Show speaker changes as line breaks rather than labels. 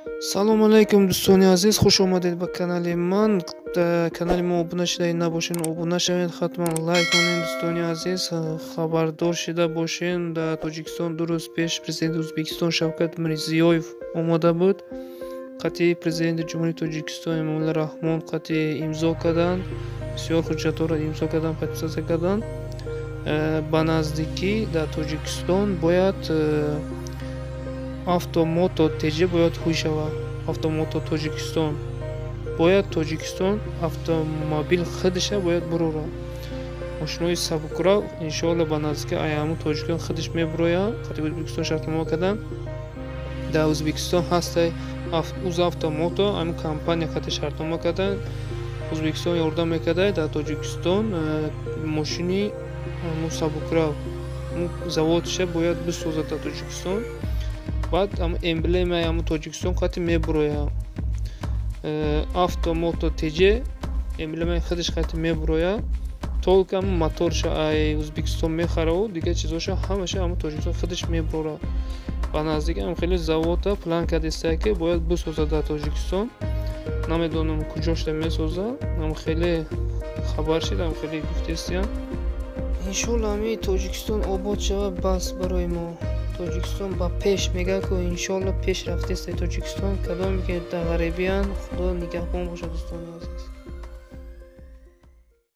Салому алайкум, дӯстони азиз, хуш омадед ба канали ман. Канали мо обуна шуда набошед, обуна шавед, ҳатман лайк монед, дӯстони азиз. Хабардор шида бошед, дар Тоҷикистон 2 рӯз пеш президенти Ӯзбекистон Шавкат Мирзиёев омода буд. Қатъи президенти Ҷумҳурии Тоҷикистон Эмомалӣ Раҳмон қатъи имзо карданд, бисёр ҳуҷҷатҳоро имзо карданд, подписация карданд. Ба наздикӣ дар Тоҷикистон бояд Автомото ТЖ бояд ҳуй шавад. Автомото Тоҷикистон бояд, Тоҷикистон автомобил худша бояд бурорад, мошинои сабукра. Иншоалло, ба наздикӣ аямо Тоҷикистон худаш мебурояд. Қатъи Ӯзбекистон шартнома карданд. Дар Ӯзбекистон ҳастай Узавтомото, ҳамин компания қатъи шартнома карданд. Ӯзбекистон ёрдам мекарда, дар Тоҷикистон мошини сабукра заводша бояд бисозад дар Тоҷикистон. Баъд эмблемаи ҳамун Тоҷикистон қатъи мебурояд. Автомото ТЖ эмблемаи худаш қатъи мебурояд. Только ҳамун моторша ай Ӯзбекистон мехараву дигар чизоша ҳамаша ҳамун Тоҷикистон худаш мебурорад. Ба наздики ҳам хеле завода план кардистая, ки бояд бисозад дар Тоҷикистон. Намедонам, куҷошда месозад, ам хеле хабар шид, ам хеле гуфтестиям. Иншоалло, ҳамин Тоҷикистон обод шавад, бас барои мо. Тоҷикистон ба пеш мегӯяд ку, иншоалло, пеш рафтеста Тоҷикистон. Кадоме ки дар ғарибиянд, Худо нигаҳбон бошад, дӯстони азиз.